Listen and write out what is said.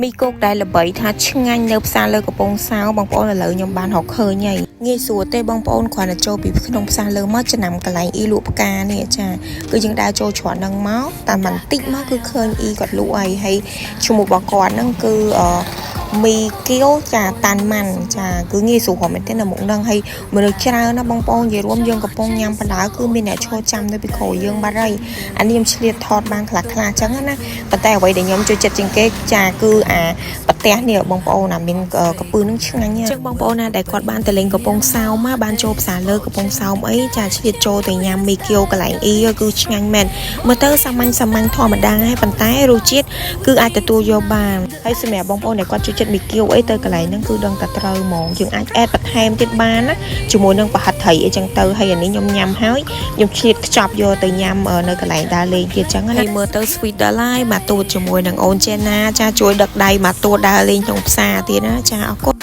មីគោកដែលល្បីថាឆ្ងាញ់នៅផ្សារលើកំពង់សោមបងប្អូនឥឡូវខ្ញុំបានរកឃើញហើយងាយស្រួលទេបងប្អូនគ្រាន់តែចូលពីក្នុងផ្សារលើមកចំណាំកន្លែងអ៊ីលក់ផ្កានេះចាគឺយើងដើរចូលច្រកហ្នឹងមកតាមបន្តិចមកគឺឃើញអ៊ីគាត់លក់ហើយហើយឈ្មោះរបស់គាត់ហ្នឹងគឺអឺមីគៀវចាតាន់ម៉ាន់ចាគឺងាយស្រួលមែនទេនៅមុខហ្នឹងហើយមនុស្សច្រើនណាស់បងប្អូននិយាយរួមយើងកំពុងញ៉ាំបណ្ដើគឺមានអ្នកឈរចាំនៅពីក្រោយយើងបាត់ហើយអានេះខ្ញុំឆ្លៀតថតបានខ្លះខ្លះអញ្ចឹងណាប៉ុន្តែអ្វីដែលខ្ញុំចូលចិត្តជាងគេចាគឺអាប្រទេសនេះបងប្អូនអាមានកពឹសនឹងឆ្ងាញ់អញ្ចឹងបងប្អូនណាដែលគាត់បានទៅលេងកំពង់សោមមកបានចូលផ្សារលើកំពង់សោមអីចាឆ្លៀតចូលទៅញ៉ាំមីគៀវកន្លែងអ៊ីគឺឆ្ងាញ់មែនមើលទៅសាមញ្ញសាមញ្ញធម្មតាហើយប៉ុន្តែរសជាតិគឺអាចទទួលយកបានហើយសម្រាប់បងប្អូនដែលគាត់ចូលចិត្តមីគៀវអីទៅកន្លែងហ្នឹងគឺដឹងតែត្រូវហ្មងយើងអាច add បន្ថែមទៀតបានណាជាមួយនឹងប្រហិតត្រីអីចឹងទៅហើយអានេះខ្ញុំញ៉ាំហើយខ្ញុំឆ្លៀតខ្ចប់យកទៅញ៉ាំនៅកន្លែងដើរលេងទៀតចឹងណាហើយមើលទៅ sweet ដល់ហើយមកទូតជាមួយនឹងអូនចេណាចាជួយដឹកដៃមកទូតដើរលេងក្នុងផ្សារទៀតណាចាអរគុណ។